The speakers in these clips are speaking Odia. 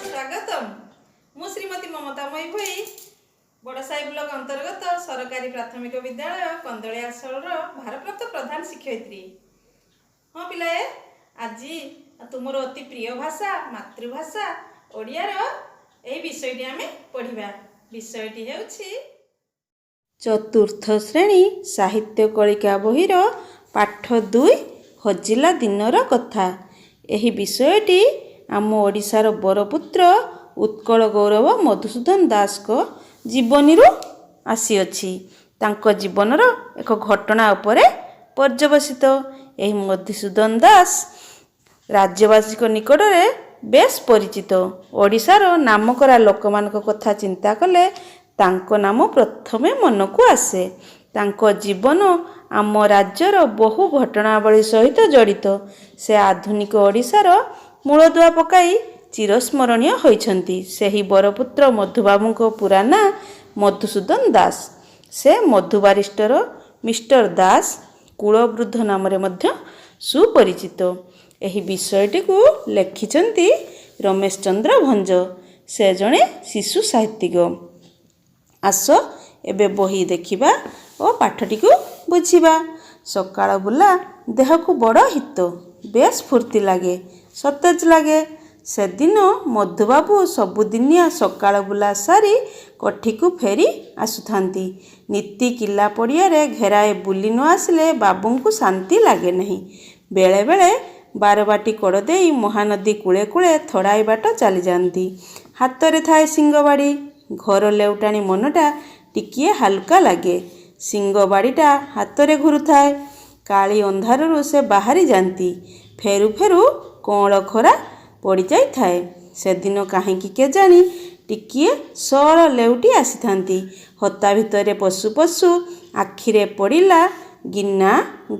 ସ୍ୱାଗତମ। ମୁଁ ଶ୍ରୀମତୀ ମମତାମୟୀ ଭୋଇ, ବଡ଼ସାହି ବ୍ଲକ ଅନ୍ତର୍ଗତ ସରକାରୀ ପ୍ରାଥମିକ ବିଦ୍ୟାଳୟ କନ୍ଦଳିଆସଳର ଭାରପ୍ରାପ୍ତ ପ୍ରଧାନ ଶିକ୍ଷୟିତ୍ରୀ। ହଁ ପିଲାଏ, ଆଜି ତୁମର ଅତି ପ୍ରିୟ ଭାଷା, ମାତୃଭାଷା ଓଡ଼ିଆର ଏହି ବିଷୟଟି ଆମେ ପଢ଼ିବା। ବିଷୟଟି ହେଉଛି ଚତୁର୍ଥ ଶ୍ରେଣୀ ସାହିତ୍ୟ କଳିକା ବହିର ପାଠ 2, ହଜିଲା ଦିନର କଥା। ଏହି ବିଷୟଟି ଆମ ଓଡ଼ିଶାର ବରପୁତ୍ର, ଉତ୍କଳ ଗୌରବ ମଧୁସୂଦନ ଦାସଙ୍କ ଜୀବନୀରୁ ଆସିଅଛି। ତାଙ୍କ ଜୀବନର ଏକ ଘଟଣା ଉପରେ ପର୍ଯ୍ୟବସିତ। ଏହି ମଧୁସୂଦନ ଦାସ ରାଜ୍ୟବାସୀଙ୍କ ନିକଟରେ ବେଶ ପରିଚିତ। ଓଡ଼ିଶାର ନାମକରା ଲୋକମାନଙ୍କ କଥା ଚିନ୍ତା କଲେ ତାଙ୍କ ନାମ ପ୍ରଥମେ ମନକୁ ଆସେ। ତାଙ୍କ ଜୀବନ ଆମ ରାଜ୍ୟର ବହୁ ଘଟଣାବଳୀ ସହିତ ଜଡ଼ିତ। ସେ ଆଧୁନିକ ଓଡ଼ିଶାର ମୂଳଦୁଆ ପକାଇ ଚିରସ୍ମରଣୀୟ ହୋଇଛନ୍ତି। ସେହି ବରପୁତ୍ର ମଧୁବାବୁଙ୍କ ପୁରା ନାଁ ମଧୁସୂଦନ ଦାସ। ସେ ମଧୁ ବାରିଷ୍ଟର, ମିଷ୍ଟର ଦାସ, କୁଳବୃଦ୍ଧ ନାମରେ ମଧ୍ୟ ସୁପରିଚିତ। ଏହି ବିଷୟଟିକୁ ଲେଖିଛନ୍ତି ରମେଶ ଚନ୍ଦ୍ର ଭଞ୍ଜ। ସେ ଜଣେ ଶିଶୁ ସାହିତ୍ୟିକ। ଆସ, ଏବେ ବହି ଦେଖିବା ଓ ପାଠଟିକୁ ବୁଝିବା। ସକାଳ ବୁଲା ଦେହକୁ ବଡ଼ ହିତ। ବେଶ୍ ଫୁର୍ତ୍ତି ଲାଗେ, ସତେଜ ଲାଗେ। ସେଦିନ ମଧୁବାବୁ ସବୁଦିନିଆ ସକାଳ ବୁଲା ସାରି କୋଠିକୁ ଫେରି ଆସୁଥାନ୍ତି। ନିତି କିଲ୍ଲା ପଡ଼ିଆରେ ଘେରାଏ ବୁଲି ନ ଆସିଲେ ବାବୁଙ୍କୁ ଶାନ୍ତି ଲାଗେ ନାହିଁ। ବେଳେବେଳେ ବାରବାଟୀ କଡ଼ ଦେଇ ମହାନଦୀ କୂଳେ କୂଳେ ଥୋଡ଼ାଏ ବାଟ ଚାଲିଯାଆନ୍ତି। ହାତରେ ଥାଏ ଶିଙ୍ଗବାଡ଼ି। ଘର ଲେଉଟାଣି ମନଟା ଟିକିଏ ହାଲୁକା ଲାଗେ। ଶିଙ୍ଗବାଡ଼ିଟା ହାତରେ ଘୂରୁଥାଏ। କାଳି ଅନ୍ଧାରରୁ ସେ ବାହାରି ଯାଆନ୍ତି। ଫେରୁ ଫେରୁ କଅଁଳ ଖରା ପଡ଼ିଯାଇଥାଏ। ସେଦିନ କାହିଁକି କେଜାଣି ଟିକିଏ ସଅଳ ଲେଉଟି ଆସିଥାନ୍ତି। ହତା ଭିତରେ ପଶୁ ପଶୁ ଆଖିରେ ପଡ଼ିଲା, ଗିନା,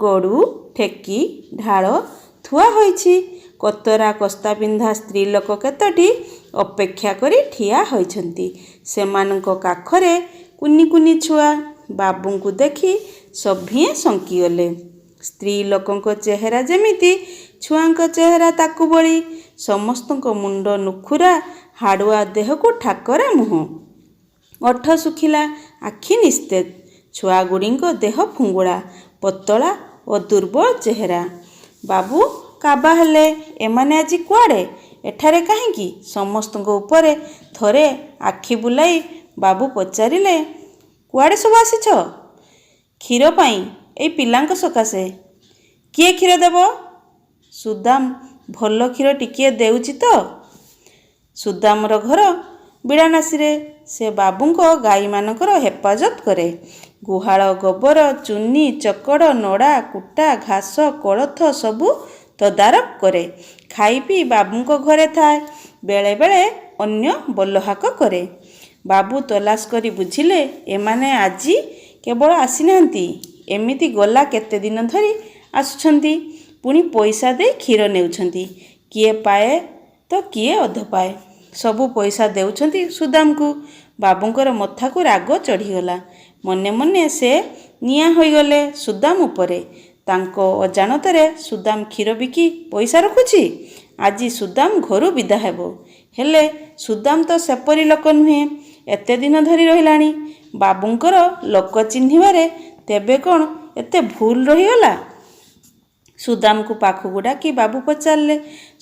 ଗଡ଼ୁ, ଠେକି, ଢାଳ ଥୁଆ ହୋଇଛି। କୋତରା କସ୍ତା ପିନ୍ଧା ସ୍ତ୍ରୀଲୋକ କେତୋଟି ଅପେକ୍ଷା କରି ଠିଆ ହୋଇଛନ୍ତି। ସେମାନଙ୍କ କାଖରେ କୁନି କୁନି ଛୁଆ। ବାବୁଙ୍କୁ ଦେଖି ସଭିଏଁ ଶଙ୍କିଗଲେ। ସ୍ତ୍ରୀ ଲୋକଙ୍କ ଚେହେରା ଯେମିତି, ଛୁଆଙ୍କ ଚେହେରା ତାକୁ ବଳି। ସମସ୍ତଙ୍କ ମୁଣ୍ଡ ନୁଖୁରା, ହାଡ଼ୁଆ ଦେହକୁ ଠାକରା ମୁହଁ। ଓଠ ଶୁଖିଲା, ଆଖି ନିସ୍ତେଜ। ଛୁଆଗୁଡ଼ିଙ୍କ ଦେହ ଫୁଙ୍ଗୁଳା, ପତଳା ଓ ଦୁର୍ବଳ ଚେହେରା। ବାବୁ କାବା ହେଲେ। ଏମାନେ ଆଜି କୁଆଡ଼େ? ଏଠାରେ କାହିଁକି? ସମସ୍ତଙ୍କ ଉପରେ ଥରେ ଆଖି ବୁଲାଇ ବାବୁ ପଚାରିଲେ, କୁଆଡ଼େ ସବୁ ଆସିଛ? କ୍ଷୀର ପାଇଁ, ଏଇ ପିଲାଙ୍କ ସକାଶେ। କିଏ କ୍ଷୀର ଦେବ? ସୁଦାମ ଭଲ କ୍ଷୀର ଟିକିଏ ଦେଉଛି ତ? ସୁଦାମର ଘର ବିଡ଼ାନାସୀରେ। ସେ ବାବୁଙ୍କ ଗାଈମାନଙ୍କର ହେପାଜତ କରେ। ଗୁହାଳ ଗୋବର, ଚୁନି, ଚକଡ଼, ନଡ଼ା, କୁଟା, ଘାସ, କୋଳଥ ସବୁ ତଦାରଖ କରେ। ଖାଇ ପିଇ ବାବୁଙ୍କ ଘରେ ଥାଏ। ବେଳେବେଳେ ଅନ୍ୟ ବଲହାକ କରେ। ବାବୁ ତଲାସ କରି ବୁଝିଲେ, ଏମାନେ ଆଜି କେବଳ ଆସିନାହାନ୍ତି, ଏମିତି ଗଲା କେତେ ଦିନ ଧରି ଆସୁଛନ୍ତି। ପୁଣି ପଇସା ଦେଇ କ୍ଷୀର ନେଉଛନ୍ତି। କିଏ ପାଏ ତ କିଏ ଅଧ ପାଏ। ସବୁ ପଇସା ଦେଉଛନ୍ତି ସୁଦାମକୁ। ବାବୁଙ୍କର ମଥାକୁ ରାଗ ଚଢ଼ିଗଲା। ମନେ ମନେ ସେ ନିଆଁ ହୋଇଗଲେ ସୁଦାମ ଉପରେ। ତାଙ୍କ ଅଜାଣତରେ ସୁଦାମ କ୍ଷୀର ବିକି ପଇସା ରଖୁଛି। ଆଜି ସୁଦାମ ଘରୁ ବିଦା ହେବ। ହେଲେ ସୁଦାମ ତ ସେପରି ଲୋକ ନୁହେଁ। ଏତେ ଦିନ ଧରି ରହିଲାଣି। ବାବୁଙ୍କର ଲୋକ ଚିହ୍ନିବାରେ ତେବେ କ'ଣ ଏତେ ଭୁଲ ରହିଗଲା? ସୁଦାମକୁ ପାଖକୁ ଡାକି ବାବୁ ପଚାରିଲେ।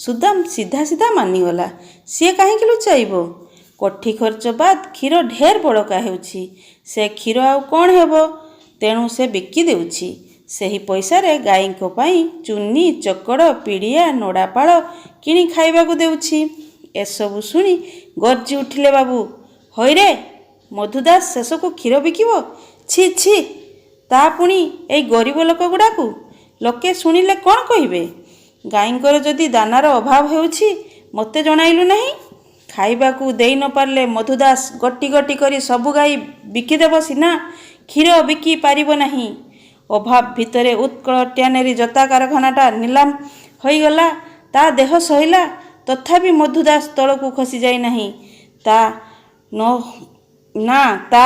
ସୁଦାମ ସିଧା ସିଧା ମାନିଗଲା। ସିଏ କାହିଁକି ଲୁଚାଇବ? କୋଠି ଖର୍ଚ୍ଚ ବାଦ କ୍ଷୀର ଢେର ବଳକା ହେଉଛି। ସେ କ୍ଷୀର ଆଉ କ'ଣ ହେବ? ତେଣୁ ସେ ବିକି ଦେଉଛି। ସେହି ପଇସାରେ ଗାଈଙ୍କ ପାଇଁ ଚୁନି, ଚକଡ଼, ପିଡ଼ିଆ, ନଡ଼ାପାଳ କିଣି ଖାଇବାକୁ ଦେଉଛି। ଏସବୁ ଶୁଣି ଗର୍ଜି ଉଠିଲେ ବାବୁ। ହଇରେ, ମଧୁ ଦାସ ଶେଷକୁ କ୍ଷୀର ବିକିବ? ଛି ଛି, ତା ପୁଣି ଏଇ ଗରିବ ଲୋକଗୁଡ଼ାକୁ। ଲୋକେ ଶୁଣିଲେ କ'ଣ କହିବେ? ଗାଈଙ୍କର ଯଦି ଦାନାର ଅଭାବ ହେଉଛି, ମୋତେ ଜଣାଇଲୁ ନାହିଁ? ଖାଇବାକୁ ଦେଇ ନ ପାରିଲେ ମଧୁ ଦାସ ଗୋଟି ଗୋଟି କରି ସବୁ ଗାଈ ବିକିଦେବ ସିନା, କ୍ଷୀର ବିକି ପାରିବ ନାହିଁ। ଅଭାବ ଭିତରେ ଉତ୍କଳ ଟ୍ୟାନେରୀ ଜୋତା କାରଖାନାଟା ନିଲାମ ହୋଇଗଲା, ତା ଦେହ ସହିଲା। ତଥାପି ମଧୁ ଦାସ ତଳକୁ ଖସିଯାଇ ନାହିଁ। ତା ନ ନା, ତା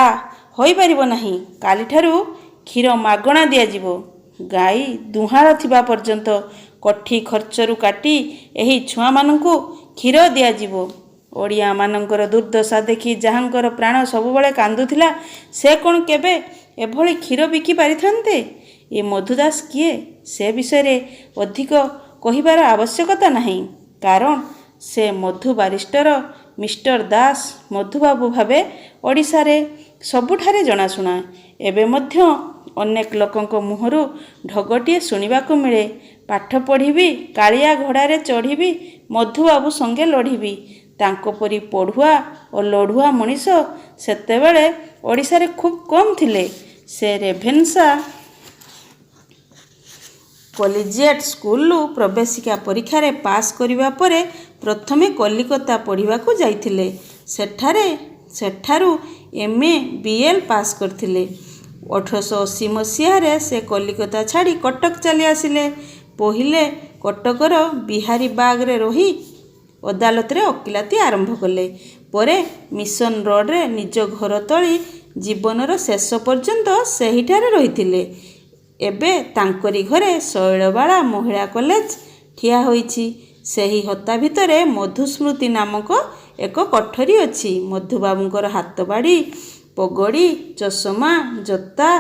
ହୋଇପାରିବ ନାହିଁ। କାଲିଠାରୁ କ୍ଷୀର ମାଗଣା ଦିଆଯିବ। ଗାଈ ଦୁହାଁଳ ଥିବା ପର୍ଯ୍ୟନ୍ତ କଠି ଖର୍ଚ୍ଚରୁ କାଟି ଏହି ଛୁଆମାନଙ୍କୁ କ୍ଷୀର ଦିଆଯିବ। ଓଡ଼ିଆମାନଙ୍କର ଦୁର୍ଦ୍ଦଶା ଦେଖି ଯାହାଙ୍କର ପ୍ରାଣ ସବୁବେଳେ କାନ୍ଦୁଥିଲା, ସେ କ'ଣ କେବେ ଏଭଳି କ୍ଷୀର ବିକି ପାରିଥାନ୍ତେ? ଏ ମଧୁ ଦାସ କିଏ, ସେ ବିଷୟରେ ଅଧିକ କହିବାର ଆବଶ୍ୟକତା ନାହିଁ। କାରଣ ସେ ମଧୁ ବାରିଷ୍ଟର, ମିଷ୍ଟର ଦାସ, ମଧୁବାବୁ ଭାବେ ଓଡ଼ିଶାରେ ସବୁଠାରେ ଜଣାଶୁଣା। ଏବେ ମଧ୍ୟ ଅନେକ ଲୋକଙ୍କ ମୁହଁରୁ ଢଗଟିଏ ଶୁଣିବାକୁ ମିଳେ, ପାଠ ପଢ଼ିବି, କାଳିଆ ଘୋଡ଼ାରେ ଚଢ଼ିବି, ମଧୁବାବୁ ସଙ୍ଗେ ଲଢ଼ିବି। ତାଙ୍କ ପରି ପଢ଼ୁଆ ଓ ଲଢ଼ୁଆ ମଣିଷ ସେତେବେଳେ ଓଡ଼ିଶାରେ ଖୁବ୍ କମ୍ ଥିଲେ। ସେ ରେଭେନ୍ସା କଲିଜିଏଟ୍ ସ୍କୁଲରୁ ପ୍ରବେଶିକା ପରୀକ୍ଷାରେ ପାସ୍ କରିବା ପରେ ପ୍ରଥମେ କଲିକତା ପଢ଼ିବାକୁ ଯାଇଥିଲେ। ସେଠାରେ ସେଠାରୁ M A, B L pass କରିଥିଲେ। 1880 ମସିହାରେ ସେ କଲିକତା ଛାଡ଼ି କଟକ ଚାଲି ଆସିଲେ। ପହିଲେ କଟକର ବିହାରୀବାଗରେ ରହି ଅଦାଲତରେ ଓକିଲାତି ଆରମ୍ଭ କଲେ। ପରେ ମିଶନ ରୋଡ଼ରେ ନିଜ ଘର ତୋଳି ଜୀବନର ଶେଷ ପର୍ଯ୍ୟନ୍ତ ସେହିଠାରେ ରହିଥିଲେ। ଏବେ ତାଙ୍କରି ଘରେ ଶୈଳବାଳା ମହିଳା କଲେଜ ଠିଆ ହୋଇଛି। ସେହି ହତା ଭିତରେ ମଧୁସ୍ମୃତି ନାମକ ଏକ କୋଠରୀ ଅଛି। ମଧୁବାବୁଙ୍କର ହାତବାଡ଼ି, ପଗଡ଼ି, ଚଷମା, ଜୋତା,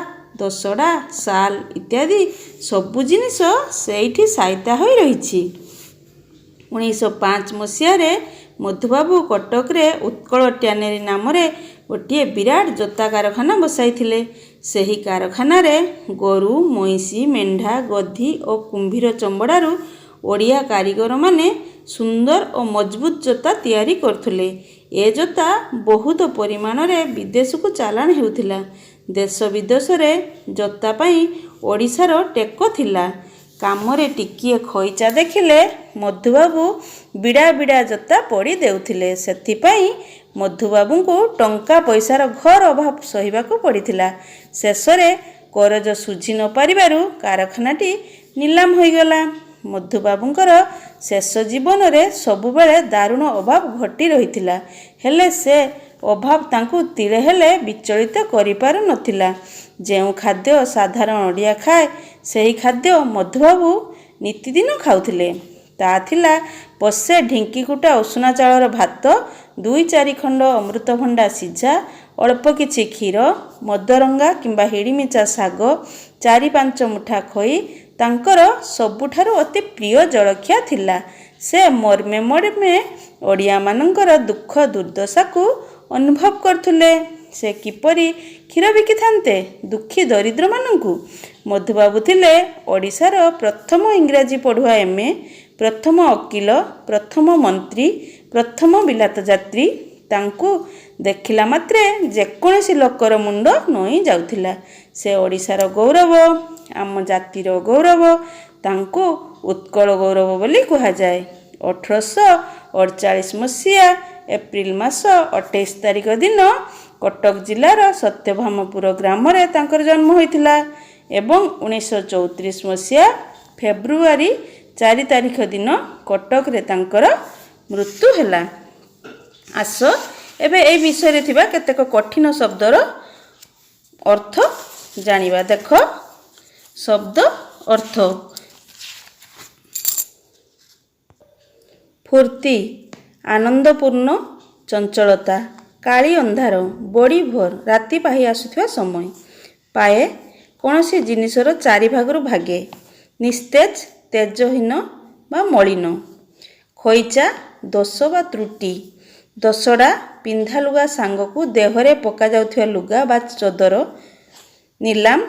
ଦୋସଡ଼ା, ଶାଲ୍ ଇତ୍ୟାଦି ସବୁ ଜିନିଷ ସେଇଠି ସାଇତା ହୋଇ ରହିଛି। 1905 ମସିହାରେ ମଧୁବାବୁ କଟକରେ ଉତ୍କଳ ଟ୍ୟାନେରୀ ନାମରେ ଗୋଟିଏ ବିରାଟ ଜୋତା କାରଖାନା ବସାଇଥିଲେ। ସେହି କାରଖାନାରେ ଗୋରୁ, ମଇଁଷି, ମେଣ୍ଢା, ଗୋଧି ଓ କୁମ୍ଭୀର ଚମଡ଼ାରୁ ଓଡ଼ିଆ କାରିଗରମାନେ ସୁନ୍ଦର ଓ ମଜବୁତ ଜୋତା ତିଆରି କରୁଥିଲେ। ଏ ଜୋତା ବହୁତ ପରିମାଣରେ ବିଦେଶକୁ ଚାଲାଣ ହେଉଥିଲା। ଦେଶ ବିଦେଶରେ ଜୋତା ପାଇଁ ଓଡ଼ିଶାର ଟେକ ଥିଲା। କାମରେ ଟିକିଏ ଖଇଚା ଦେଖିଲେ ମଧୁବାବୁ ବିଡ଼ା ବିଡ଼ା ଜୋତା ପଡ଼ି ଦେଉଥିଲେ। ସେଥିପାଇଁ ମଧୁବାବୁଙ୍କୁ ଟଙ୍କା ପଇସାର ଘୋର ଅଭାବ ସହିବାକୁ ପଡ଼ିଥିଲା। ଶେଷରେ କରଜ ଶୁଝି ନ ପାରିବାରୁ କାରଖାନାଟି ନିଲାମ ହୋଇଗଲା। ମଧୁବାବୁଙ୍କର ଶେଷ ଜୀବନରେ ସବୁବେଳେ ଦାରୁଣ ଅଭାବ ଘଟି ରହିଥିଲା। ହେଲେ ସେ ଅଭାବ ତାଙ୍କୁ ତିଳେ ହେଲେ ବିଚଳିତ କରିପାରୁ ନଥିଲା। ଯେଉଁ ଖାଦ୍ୟ ସାଧାରଣ ଓଡ଼ିଆ ଖାଏ, ସେହି ଖାଦ୍ୟ ମଧୁବାବୁ ନିତିଦିନ ଖାଉଥିଲେ। ତା ଥିଲା ପଶେ ଢିଙ୍କିକୁଟା ଉଷୁନା ଚାଉଳର ଭାତ, ଦୁଇ ଚାରି ଖଣ୍ଡ ଅମୃତଭଣ୍ଡା ସିଝା, ଅଳ୍ପ କିଛି କ୍ଷୀର, ମଦରଙ୍ଗା କିମ୍ବା ହିଡ଼ିମିଚା ଶାଗ, ଚାରି ପାଞ୍ଚ ମୁଠା ଖଇ ତାଙ୍କର ସବୁଠାରୁ ଅତି ପ୍ରିୟ ଜଳଖିଆ ଥିଲା। ସେ ମର୍ମେ ମର୍ମେ ଓଡ଼ିଆମାନଙ୍କର ଦୁଃଖ ଦୁର୍ଦ୍ଦଶାକୁ ଅନୁଭବ କରୁଥିଲେ। ସେ କିପରି କ୍ଷୀର ବିକିଥାନ୍ତେ ଦୁଃଖୀ ଦରିଦ୍ରମାନଙ୍କୁ? ମଧୁବାବୁ ଥିଲେ ଓଡ଼ିଶାର ପ୍ରଥମ ଇଂରାଜୀ ପଢ଼ୁଆ ଏମ୍ ଏ, ପ୍ରଥମ ଓକିଲ, ପ୍ରଥମ ମନ୍ତ୍ରୀ, ପ୍ରଥମ ବିଲାତ ଯାତ୍ରୀ। ତାଙ୍କୁ ଦେଖିଲା ମାତ୍ରେ ଯେକୌଣସି ଲୋକର ମୁଣ୍ଡ ନଇଁ ଯାଉଥିଲା। ସେ ଓଡ଼ିଶାର ଗୌରବ, ଆମ ଜାତିର ଗୌରବ। ତାଙ୍କୁ ଉତ୍କଳ ଗୌରବ ବୋଲି କୁହାଯାଏ। 1848 ମସିହା ଏପ୍ରିଲ ମାସ 28 ତାରିଖ ଦିନ କଟକ ଜିଲ୍ଲାର ସତ୍ୟଭାମପୁର ଗ୍ରାମରେ ତାଙ୍କର ଜନ୍ମ ହୋଇଥିଲା ଏବଂ 1934 ମସିହା ଫେବୃଆରୀ 4 ତାରିଖ ଦିନ କଟକରେ ତାଙ୍କର ମୃତ୍ୟୁ ହେଲା। ଆସ, ଏବେ ଏଇ ବିଷୟରେ ଥିବା କେତେକ କଠିନ ଶବ୍ଦର ଅର୍ଥ ଜାଣିବା। ଦେଖ, ଶବ୍ଦ ଅର୍ଥ। ଫୁର୍ତ୍ତି, ଆନନ୍ଦପୂର୍ଣ୍ଣ ଚଞ୍ଚଳତା। କାଳି ଅନ୍ଧାର, ବଡ଼ି ଭୋର, ରାତି ପାହି ଆସୁଥିବା ସମୟ। ପାଏ, କୌଣସି ଜିନିଷର ଚାରି ଭାଗରୁ ଭାଗେ। ନିସ୍ତେଜ, ତେଜହୀନ ବା ମଳିନ। ଖଇଚା, ଦୋଷ ବା ତ୍ରୁଟି। ଦୋସଡ଼ା, ପିନ୍ଧା ଲୁଗା ସାଙ୍ଗକୁ ଦେହରେ ପକାଯାଉଥିବା ଲୁଗା ବା ଚଦର। ନିଲାମ,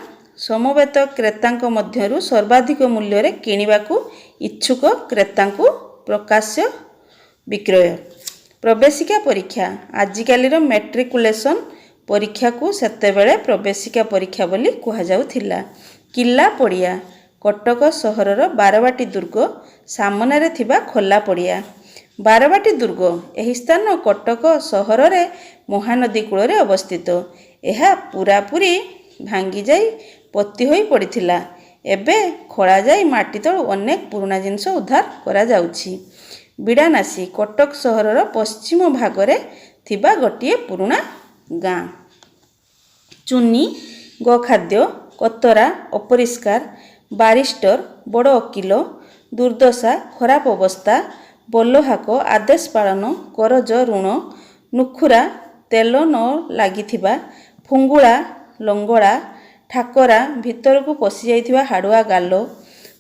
ସମବେତ କ୍ରେତାଙ୍କ ମଧ୍ୟରୁ ସର୍ବାଧିକ ମୂଲ୍ୟରେ କିଣିବାକୁ ଇଚ୍ଛୁକ କ୍ରେତାଙ୍କୁ ପ୍ରକାଶ୍ୟ ବିକ୍ରୟ। ପ୍ରବେଶିକା ପରୀକ୍ଷା, ଆଜିକାଲିର ମେଟ୍ରିକୁଲେସନ୍ ପରୀକ୍ଷାକୁ ସେତେବେଳେ ପ୍ରବେଶିକା ପରୀକ୍ଷା ବୋଲି କୁହାଯାଉଥିଲା। କିଲ୍ଲା ପଡ଼ିଆ, କଟକ ସହରର ବାରବାଟୀ ଦୁର୍ଗ ସାମନାରେ ଥିବା ଖୋଲା ପଡ଼ିଆ। ବାରବାଟୀ ଦୁର୍ଗ, ଏହି ସ୍ଥାନ କଟକ ସହରରେ ମହାନଦୀ କୂଳରେ ଅବସ୍ଥିତ। ଏହା ପୂରାପୂରି ଭାଙ୍ଗିଯାଇ ପୋତି ହୋଇ ପଡ଼ିଥିଲା। ଏବେ ଖୋଳାଯାଇ ମାଟି ତଳୁ ଅନେକ ପୁରୁଣା ଜିନିଷ ଉଦ୍ଧାର କରାଯାଉଛି। ବିଡ଼ାନାସୀ, କଟକ ସହରର ପଶ୍ଚିମ ଭାଗରେ ଥିବା ଗୋଟିଏ ପୁରୁଣା ଗାଁ। ଚୁନି, ଗୋଖାଦ୍ୟ। କୋତରା ଅପରିଷ୍କାର, ବାରିଷ୍ଟର ବଡ଼ ଓକିଲ, ଦୁର୍ଦ୍ଦଶା ଖରାପ ଅବସ୍ଥା, ବୋଲହାକ ଆଦେଶ ପାଳନ, କରଜ ଋଣ, ନୁଖୁରା ତେଲ ନ ଲାଗିଥିବା, ଫୁଙ୍ଗୁଳା ଲଙ୍ଗଳା, ଠାକରା ଭିତରକୁ ପଶିଯାଇଥିବା ହାଡ଼ୁଆ ଗାଲ,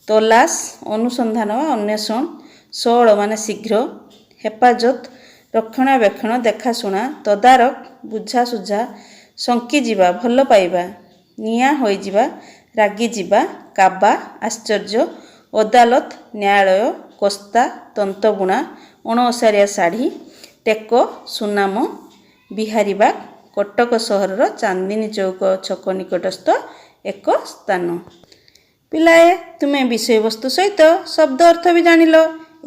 ତଲାସ ଅନୁସନ୍ଧାନ ବା ଅନ୍ୱେଷଣ, ସଅଳ ମାନେ ଶୀଘ୍ର, ହେପାଜତ ରକ୍ଷଣାବେକ୍ଷଣ ଦେଖାଶୁଣା, ତଦାରଖ ବୁଝାସୁଝା, ଶଙ୍କିଯିବା ଭଲ ପାଇବା, ନିଆଁ ହୋଇଯିବା ରାଗିଯିବା, କାବା ଆଶ୍ଚର୍ଯ୍ୟ, ଅଦାଲତ ନ୍ୟାୟାଳୟ, କସ୍ତା ତନ୍ତବୁଣା, ଅଣଓସାରିଆ ଶାଢ଼ୀ, ଟେକ ସୁନାମ, ବିହାରୀବାଗ କଟକ ସହରର ଚାନ୍ଦିନୀ ଚୌକ ଛକ ନିକଟସ୍ଥ ଏକ ସ୍ଥାନ। ପିଲାଏ, ତୁମେ ବିଷୟବସ୍ତୁ ସହିତ ଶବ୍ଦ ଅର୍ଥ ବି ଜାଣିଲ।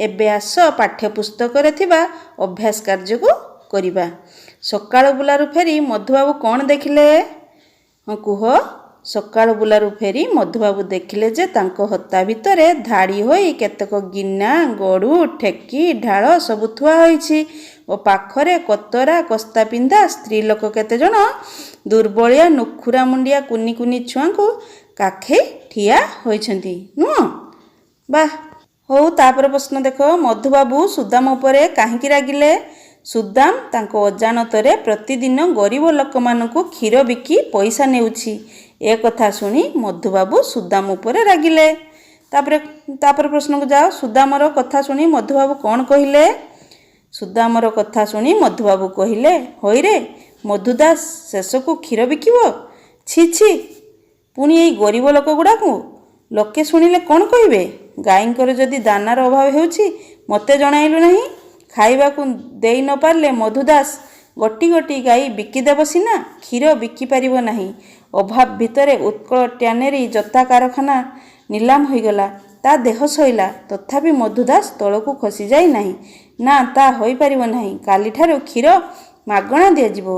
ଏବେ ଆସ ପାଠ୍ୟପୁସ୍ତକରେ ଥିବା ଅଭ୍ୟାସ କାର୍ଯ୍ୟକୁ କରିବା। ସକାଳ ବୁଲାରୁ ଫେରି ମଧୁବାବୁ କ'ଣ ଦେଖିଲେ? ହଁ, କୁହ। ସକାଳ ବୁଲାରୁ ଫେରି ମଧୁବାବୁ ଦେଖିଲେ ଯେ ତାଙ୍କ ହତା ଭିତରେ ଧାଡ଼ି ହୋଇ କେତେକ ଗିନା, ଗଡ଼ୁ, ଠେକି, ଢାଳ ସବୁ ଥୁଆ ହୋଇଛି ଓ ପାଖରେ କୋତରା କସ୍ତା ପିନ୍ଧା ସ୍ତ୍ରୀ ଲୋକ କେତେଜଣ ଦୁର୍ବଳିଆ ନୁଖୁରା ମୁଣ୍ଡିଆ କୁନି କୁନି ଛୁଆଙ୍କୁ କାଖେଇ ଠିଆ ହୋଇଛନ୍ତି, ନୁହଁ? ବାଃ! ହଉ, ତାପରେ ପ୍ରଶ୍ନ ଦେଖ। ମଧୁବାବୁ ସୁଦାମ ଉପରେ କାହିଁକି ରାଗିଲେ? ସୁଦାମ ତାଙ୍କ ଅଜାଣତରେ ପ୍ରତିଦିନ ଗରିବ ଲୋକମାନଙ୍କୁ କ୍ଷୀର ବିକି ପଇସା ନେଉଛି। ଏ କଥା ଶୁଣି ମଧୁବାବୁ ସୁଦାମ ଉପରେ ରାଗିଲେ। ତାପରେ ପ୍ରଶ୍ନକୁ ଯାଅ। ସୁଦାମର କଥା ଶୁଣି ମଧୁବାବୁ କ'ଣ କହିଲେ? ସୁଦାମର କଥା ଶୁଣି ମଧୁବାବୁ କହିଲେ, ହଇରେ ମଧୁଦାସ, ଶେଷକୁ କ୍ଷୀର ବିକିବ? ଛି ଛି, ପୁଣି ଏଇ ଗରିବ ଲୋକ ଗୁଡ଼ାକୁ! ଲୋକେ ଶୁଣିଲେ କ'ଣ କହିବେ? ଗାଈଙ୍କର ଯଦି ଦାନାର ଅଭାବ ହେଉଛି, ମୋତେ ଜଣାଇଲୁ ନାହିଁ? ଖାଇବାକୁ ଦେଇ ନ ପାରିଲେ ମଧୁଦାସ ଗୋଟି ଗୋଟି ଗାଈ ବିକିଦେବ ସିନା, କ୍ଷୀର ବିକିପାରିବ ନାହିଁ। ଅଭାବ ଭିତରେ ଉତ୍କଳ ଟ୍ୟାନେରୀ ଜୋତା କାରଖାନା ନିଲାମ ହୋଇଗଲା। ତା ଦେହ ସହିଲା, ତଥାପି ମଧୁଦାସ ତଳକୁ ଖସିଯାଇ ନାହିଁ। ନା, ତା ହୋଇପାରିବ ନାହିଁ। କାଲିଠାରୁ କ୍ଷୀର ମାଗଣା ଦିଆଯିବ।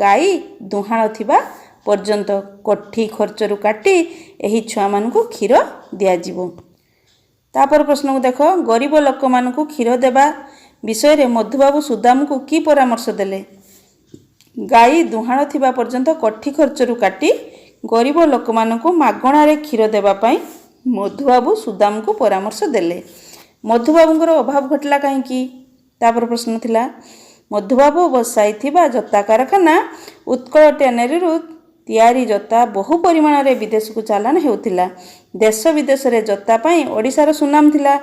ଗାଈ ଦୁହାଁଳ ଥିବା ପର୍ଯ୍ୟନ୍ତ କୋଠି ଖର୍ଚ୍ଚରୁ କାଟି ଏହି ଛୁଆମାନଙ୍କୁ କ୍ଷୀର ଦିଆଯିବ। ତାପର ପ୍ରଶ୍ନକୁ ଦେଖ। ଗରିବ ଲୋକମାନଙ୍କୁ କ୍ଷୀର ଦେବା ବିଷୟରେ ମଧୁବାବୁ ସୁଦାମକୁ କି ପରାମର୍ଶ ଦେଲେ? ଗାଈ ଦୁହାଁଳ ଥିବା ପର୍ଯ୍ୟନ୍ତ କୋଠି ଖର୍ଚ୍ଚରୁ କାଟି ଗରିବ ଲୋକମାନଙ୍କୁ ମାଗଣାରେ କ୍ଷୀର ଦେବା ପାଇଁ ମଧୁବାବୁ ସୁଦାମକୁ ପରାମର୍ଶ ଦେଲେ। ମଧୁବାବୁଙ୍କର ଅଭାବ ଘଟିଲା କାହିଁକି? ତାପର ପ୍ରଶ୍ନ ଥିଲା, ମଧୁବାବୁ ବସାଇଥିବା ଜୋତା କାରଖାନା ଉତ୍କଳ ଟ୍ୟାନେରୀରୁ ତିଆରି ଜୋତା ବହୁ ପରିମାଣରେ ବିଦେଶକୁ ଚାଲାଣ ହେଉଥିଲା। ଦେଶ ବିଦେଶରେ ଜୋତା ପାଇଁ ଓଡ଼ିଶାର ସୁନାମ ଥିଲା।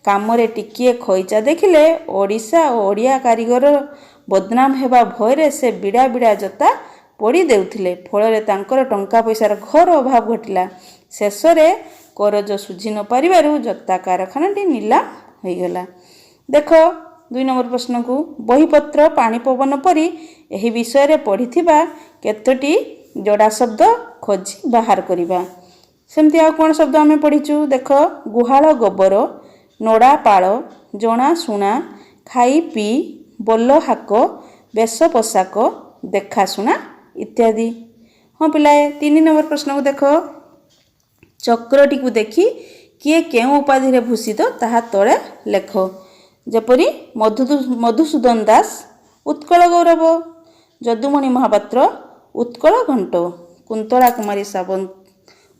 କାମରେ ଟିକିଏ ଖଇଚା ଦେଖିଲେ ଓଡ଼ିଶା ଓ ଓଡ଼ିଆ କାରିଗର ବଦନାମ ହେବା ଭୟରେ ସେ ବିଡ଼ା ବିଡ଼ା ଜୋତା ପୋଡ଼ି ଦେଉଥିଲେ। ଫଳରେ ତାଙ୍କର ଟଙ୍କା ପଇସାର ଘୋର ଅଭାବ ଘଟିଲା। ଶେଷରେ କରଜ ଶୁଝି ନ ପାରିବାରୁ ଜୋତା କାରଖାନାଟି ନିଲାମ ହୋଇଗଲା। ଦେଖ 2 ନମ୍ବର ପ୍ରଶ୍ନକୁ। ବହିପତ୍ର ପାଣି ପବନ ପରି ଏହି ବିଷୟରେ ପଢ଼ିଥିବା କେତୋଟି ଯୋଡ଼ା ଶବ୍ଦ ଖୋଜି ବାହାର କରିବା। ସେମିତି ଆଉ କ'ଣ ଶବ୍ଦ ଆମେ ପଢ଼ିଛୁ ଦେଖ। ଗୁହାଳ ଗୋବର, ନଡ଼ା ପାଳ, ଜଣାଶୁଣା, ଖାଇ ପିଇ, ବୋଲହାକ, ବେଶ ପୋଷାକ, ଦେଖାଶୁଣା ଇତ୍ୟାଦି। ହଁ ପିଲାଏ, 3 ନମ୍ବର ପ୍ରଶ୍ନକୁ ଦେଖ। ଚକ୍ରଟିକୁ ଦେଖି କିଏ କେଉଁ ଉପାଧିରେ ଭୂଷିତ ତାହା ତଳେ ଲେଖ। ଯେପରି ମଧୁସୂଦନ ଦାସ ଉତ୍କଳ ଗୌରବ, ଯଦୁମଣି ମହାପାତ୍ର ଉତ୍କଳ ଘଣ୍ଟ, କୁନ୍ତଳା କୁମାରୀ ସାବନ୍ତ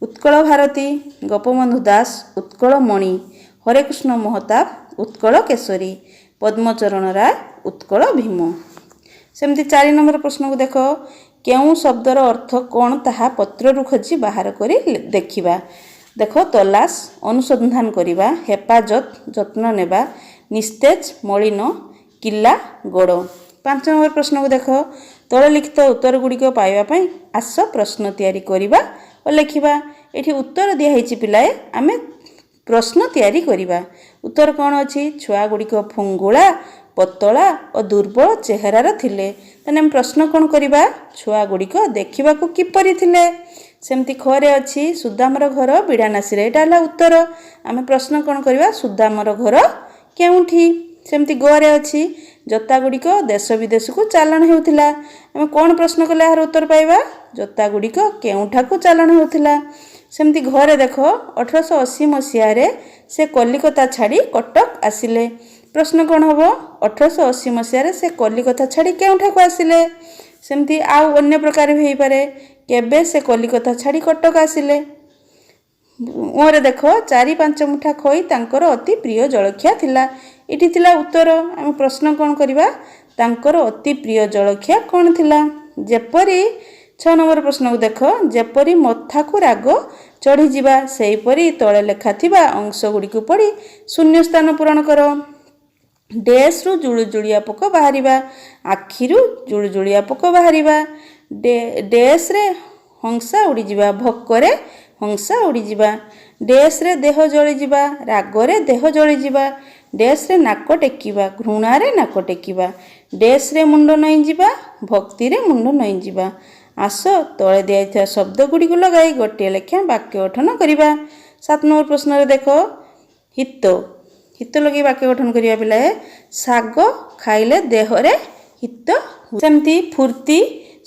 ଉତ୍କଳ ଭାରତୀ, ଗୋପବନ୍ଧୁ ଦାସ ଉତ୍କଳ ମଣି, ହରେକୃଷ୍ଣ ମହତାବ ଉତ୍କଳ କେଶରୀ, ପଦ୍ମଚରଣ ରାୟ ଉତ୍କଳ ଭୀମ। ସେମିତି 4 ନମ୍ବର ପ୍ରଶ୍ନକୁ ଦେଖ। କେଉଁ ଶବ୍ଦର ଅର୍ଥ କ'ଣ ତାହା ପତ୍ରରୁ ଖୋଜି ବାହାର କରି ଦେଖିବା। ଦେଖ, ତଲାସ ଅନୁସନ୍ଧାନ କରିବା, ହେପାଜତ ଯତ୍ନ ନେବା, ନିସ୍ତେଜ ମଳିନ, କିଲା ଗଡ଼। 5 ନମ୍ବର ପ୍ରଶ୍ନକୁ ଦେଖ। ତଳେ ଲିଖିତ ଉତ୍ତର ଗୁଡ଼ିକ ପାଇବା ପାଇଁ ଆସ ପ୍ରଶ୍ନ ତିଆରି କରିବା ଓ ଲେଖିବା। ଏଠି ଉତ୍ତର ଦିଆହେଇଛି ପିଲାଏ, ଆମେ ପ୍ରଶ୍ନ ତିଆରି କରିବା। ଉତ୍ତର କ'ଣ ଅଛି? ଛୁଆ ଗୁଡ଼ିକ ଫୁଙ୍ଗୁଳା, ପତଳା ଓ ଦୁର୍ବଳ ଚେହେରାର ଥିଲେ। ତାହେଲେ ଆମେ ପ୍ରଶ୍ନ କ'ଣ କରିବା? ଛୁଆ ଗୁଡ଼ିକ ଦେଖିବାକୁ କିପରି ଥିଲେ? ସେମିତି ଖରେ ଅଛି, ସୁଦାମର ଘର ବିଡ଼ାନାସୀରେ। ଏଇଟା ହେଲା ଉତ୍ତର। ଆମେ ପ୍ରଶ୍ନ କ'ଣ କରିବା? ସୁଦାମର ଘର କେଉଁଠି? ସେମିତି ଗରେ ଅଛି, ଜୋତା ଗୁଡ଼ିକ ଦେଶ ବିଦେଶକୁ ଚାଲାଣ ହେଉଥିଲା। ଆମେ କ'ଣ ପ୍ରଶ୍ନ କଲେ ଏହାର ଉତ୍ତର ପାଇବା? ଜୋତା ଗୁଡ଼ିକ କେଉଁଠାକୁ ଚାଲାଣ ହେଉଥିଲା? ସେମିତି ଘରେ ଦେଖ, 1880 ମସିହାରେ ସେ କଲିକତା ଛାଡ଼ି କଟକ ଆସିଲେ। ପ୍ରଶ୍ନ କ'ଣ ହେବ? 1880 ମସିହାରେ ସେ କଲିକତା ଛାଡ଼ି କେଉଁଠାକୁ ଆସିଲେ? ସେମିତି ଆଉ ଅନ୍ୟ ପ୍ରକାର ବି ହେଇପାରେ। କେବେ ସେ କଲିକତା ଛାଡ଼ି କଟକ ଆସିଲେ? ଓରେ ଦେଖ, ଚାରି ପାଞ୍ଚ ମୁଠା ଖଇ ତାଙ୍କର ଅତି ପ୍ରିୟ ଜଳଖିଆ ଥିଲା। ଏଠି ଥିଲା ଉତ୍ତର। ଆମେ ପ୍ରଶ୍ନ କ'ଣ କରିବା? ତାଙ୍କର ଅତି ପ୍ରିୟ ଜଳଖିଆ କ'ଣ ଥିଲା? ଯେପରି 6 ନମ୍ବର ପ୍ରଶ୍ନକୁ ଦେଖ, ଯେପରି ମଥାକୁ ରାଗ ଚଢ଼ିଯିବା, ସେହିପରି ତଳେ ଲେଖା ଥିବା ଅଂଶ ଗୁଡ଼ିକୁ ପଢ଼ି ଶୂନ୍ୟ ସ୍ଥାନ ପୂରଣ କର। ଡେସ୍ରୁ ଜୁଳୁଜୁଳିଆ ପୋକ ବାହାରିବା, ଆଖିରୁ ଜୁଳୁଜୁଳିଆ ପୋକ ବାହାରିବା। ଡେସ୍ରେ ହଂସା ଉଡ଼ିଯିବା, ଭୋକରେ ହଂସା ଉଡ଼ିଯିବା। ଡେସ୍ରେ ଦେହ ଜଳିଯିବା, ରାଗରେ ଦେହ ଜଳିଯିବା। ଡେସ୍ରେ ନାକ ଟେକିବା, ଘୃଣାରେ ନାକ ଟେକିବା। ଡେସ୍ରେ ମୁଣ୍ଡ ନଇଁଯିବା, ଭକ୍ତିରେ ମୁଣ୍ଡ ନଇଁଯିବା। ଆସ ତଳେ ଦିଆଯାଇଥିବା ଶବ୍ଦ ଗୁଡ଼ିକୁ ଲଗାଇ ଗୋଟିଏ ଲେଖାଏଁ ବାକ୍ୟ ଗଠନ କରିବା। 7 ନମ୍ବର ପ୍ରଶ୍ନରେ ଦେଖ, ହିତ, ହିତ ଲଗାଇ ବାକ୍ୟ ଗଠନ କରିବା ପିଲାଏ। ଶାଗ ଖାଇଲେ ଦେହରେ ହିତ। ସେମିତି ଫୁର୍ତ୍ତି,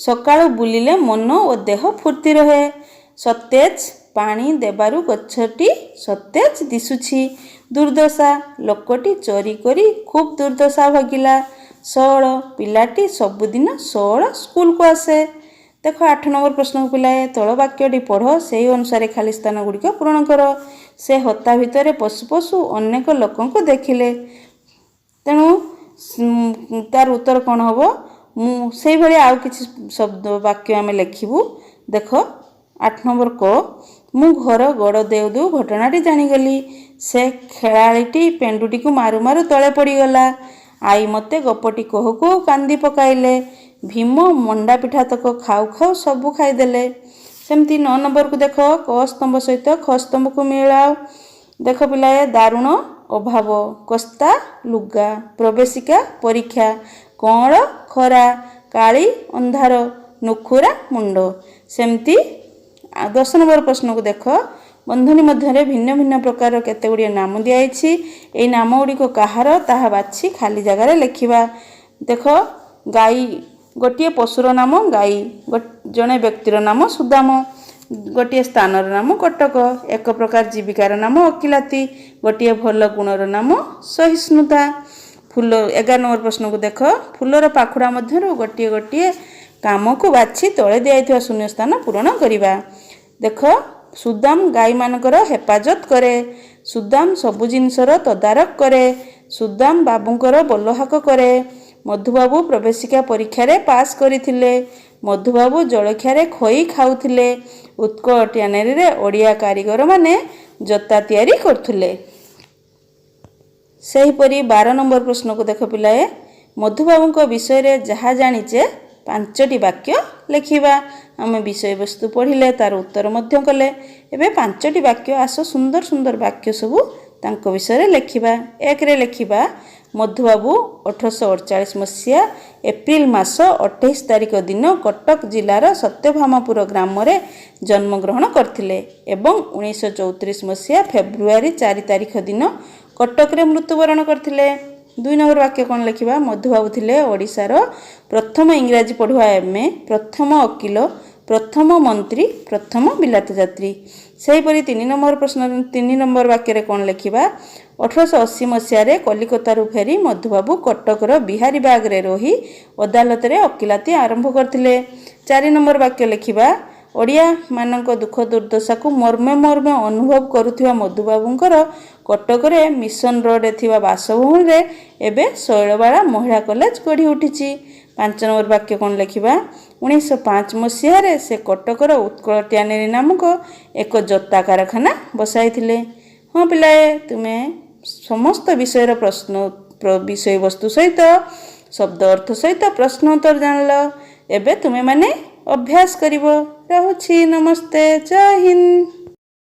ସକାଳୁ ବୁଲିଲେ ମନ ଓ ଦେହ ଫୁର୍ତ୍ତି ରହେ। ସତେଜ, ପାଣି ଦେବାରୁ ଗଛଟି ସତେଜ ଦିଶୁଛି। ଦୁର୍ଦ୍ଦଶା, ଲୋକଟି ଚୋରି କରି ଖୁବ୍ ଦୁର୍ଦ୍ଦଶା ଭୋଗିଲା। ସଅଳ, ପିଲାଟି ସବୁଦିନ ସଅଳ ସ୍କୁଲକୁ ଆସେ। ଦେଖ 8 ନମ୍ବର ପ୍ରଶ୍ନକୁ ପିଲାଏ, ତଳ ବାକ୍ୟଟି ପଢ଼, ସେହି ଅନୁସାରେ ଖାଲି ସ୍ଥାନ ଗୁଡ଼ିକ ପୂରଣ କର। ସେ ହତା ଭିତରେ ପଶୁ ପଶୁ ଅନେକ ଲୋକଙ୍କୁ ଦେଖିଲେ। ତେଣୁ ତାର ଉତ୍ତର କ'ଣ ହେବ? ମୁଁ ସେଇଭଳି ଆଉ କିଛି ଶବ୍ଦ ବାକ୍ୟ ଆମେ ଲେଖିବୁ। ଦେଖ 8 ନମ୍ବର କ, ମୁଁ ଘର ଗୋଡ଼ ଦେଉ ଦେଉ ଘଟଣାଟି ଜାଣିଗଲି। ସେ ଖେଳାଳିଟି ପେଣ୍ଡୁଟିକୁ ମାରୁ ମାରୁ ତଳେ ପଡ଼ିଗଲା। ଆଈ ମୋତେ ଗପଟି କହୁ କହୁ କାନ୍ଦି ପକାଇଲେ। ଭୀମ ମଣ୍ଡା ପିଠା ତକ ଖାଉ ଖାଉ ସବୁ ଖାଇଦେଲେ। ସେମିତି 9 ନମ୍ବରକୁ ଦେଖ, କ ସ୍ତମ୍ଭ ସହିତ ଖ ସ୍ତମ୍ଭକୁ ମିଳାଅ। ଦେଖ ପିଲାଏ, ଦାରୁଣ ଅଭାବ, କସ୍ତା ଲୁଗା, ପ୍ରବେଶିକା ପରୀକ୍ଷା, କଅଁଳ ଖରା, କାଳି ଅନ୍ଧାର, ନୁଖୁରା ମୁଣ୍ଡ। ସେମିତି 10 ନମ୍ବର ପ୍ରଶ୍ନକୁ ଦେଖ, ବନ୍ଧନୀ ମଧ୍ୟରେ ଭିନ୍ନ ଭିନ୍ନ ପ୍ରକାରର କେତେ ଗୁଡ଼ିଏ ନାମ ଦିଆଯାଇଛି। ଏହି ନାମ ଗୁଡ଼ିକ କାହାର ତାହା ବାଛି ଖାଲି ଜାଗାରେ ଲେଖିବା। ଦେଖ, ଗାଈ, ଗୋଟିଏ ପଶୁର ନାମ ଗାଈ, ଜଣେ ବ୍ୟକ୍ତିର ନାମ ସୁଦାମ, ଗୋଟିଏ ସ୍ଥାନର ନାମ କଟକ, ଏକ ପ୍ରକାର ଜୀବିକାର ନାମ ଓକିଲାତି, ଗୋଟିଏ ଭଲ ଗୁଣର ନାମ ସହିଷ୍ଣୁତା। ଫୁଲ, 11 ନମ୍ବର ପ୍ରଶ୍ନକୁ ଦେଖ, ଫୁଲର ପାଖୁଡ଼ା ମଧ୍ୟରୁ ଗୋଟିଏ ଗୋଟିଏ କାମକୁ ବାଛି ତଳେ ଦିଆଯାଇଥିବା ଶୂନ୍ୟସ୍ଥାନ ପୂରଣ କରିବା। ଦେଖ, ସୁଦାମ ଗାଈମାନଙ୍କର ହେଫାଜତ କରେ, ସୁଦାମ ସବୁ ଜିନିଷର ତଦାରଖ କରେ, ସୁଦାମ ବାବୁଙ୍କର ବୋଲହାକ କରେ, ମଧୁବାବୁ ପ୍ରବେଶିକା ପରୀକ୍ଷାରେ ପାସ୍ କରିଥିଲେ, ମଧୁବାବୁ ଜଳଖିଆରେ ଖଇ ଖାଉଥିଲେ, ଉତ୍କଳ ଟ୍ୟାନେରୀରେ ଓଡ଼ିଆ କାରିଗରମାନେ ଜୋତା ତିଆରି କରୁଥିଲେ। ସେହିପରି 12 ନମ୍ବର ପ୍ରଶ୍ନକୁ ଦେଖ ପିଲାଏ, ମଧୁବାବୁଙ୍କ ବିଷୟରେ ଯାହା ଜାଣିଛେ 5ଟି ବାକ୍ୟ ଲେଖିବା। ଆମେ ବିଷୟବସ୍ତୁ ପଢ଼ିଲେ, ତାର ଉତ୍ତର ମଧ୍ୟ କଲେ। ଏବେ 5ଟି ବାକ୍ୟ, ଆସ ସୁନ୍ଦର ସୁନ୍ଦର ବାକ୍ୟ ସବୁ ତାଙ୍କ ବିଷୟରେ ଲେଖିବା। 1ରେ ଲେଖିବା, ମଧୁବାବୁ 1848 ମସିହା ଏପ୍ରିଲ ମାସ 28 ତାରିଖ ଦିନ କଟକ ଜିଲ୍ଲାର ସତ୍ୟଭାମାପୁର ଗ୍ରାମରେ ଜନ୍ମଗ୍ରହଣ କରିଥିଲେ ଏବଂ 1934 ମସିହା ଫେବୃଆରୀ 4 ତାରିଖ ଦିନ କଟକରେ ମୃତ୍ୟୁବରଣ କରିଥିଲେ। 2 ନମ୍ବର ବାକ୍ୟ କ'ଣ ଲେଖିବା? ମଧୁବାବୁ ଥିଲେ ଓଡ଼ିଶାର ପ୍ରଥମ ଇଂରାଜୀ ପଢ଼ୁଆ ଏମ୍ ଏ, ପ୍ରଥମ ଓକିଲ, ପ୍ରଥମ ମନ୍ତ୍ରୀ, ପ୍ରଥମ ବିଲାତ ଯାତ୍ରୀ। ସେହିପରି 3 ନମ୍ବର ପ୍ରଶ୍ନ, 3 ନମ୍ବର ବାକ୍ୟରେ କ'ଣ ଲେଖିବା? 1880 ମସିହାରେ କଲିକତାରୁ ଫେରି ମଧୁବାବୁ କଟକର ବିହାରୀବାଗରେ ରହି ଅଦାଲତରେ ଓକିଲାତି ଆରମ୍ଭ କରିଥିଲେ। 4 ନମ୍ବର ବାକ୍ୟ ଲେଖିବା, ଓଡ଼ିଆମାନଙ୍କ ଦୁଃଖ ଦୁର୍ଦ୍ଦଶାକୁ ମର୍ମେ ମର୍ମେ ଅନୁଭବ କରୁଥିବା ମଧୁବାବୁଙ୍କର କଟକରେ ମିଶନ ରୋଡ଼ରେ ଥିବା ବାସଭବନରେ ଏବେ ଶୈଳବାଳା ମହିଳା କଲେଜ ଗଢ଼ି ଉଠିଛି। 5 ନମ୍ବର ବାକ୍ୟ କ'ଣ ଲେଖିବା? 1905 ମସିହାରେ ସେ କଟକର ଉତ୍କଳ ଟ୍ୟାନେରୀ ନାମକ ଏକ ଜୋତା କାରଖାନା ବସାଇଥିଲେ। ହଁ ପିଲାଏ, ତୁମେ ସମସ୍ତ ବିଷୟର ପ୍ରଶ୍ନ ବିଷୟବସ୍ତୁ ସହିତ ଶବ୍ଦ ଅର୍ଥ ସହିତ ପ୍ରଶ୍ନ ଉତ୍ତର ଜାଣିଲ। ଏବେ ତୁମେମାନେ ଅଭ୍ୟାସ କରିବ। ରହୁଛି, ନମସ୍ତେ, ଜୟ ହିନ୍ଦ।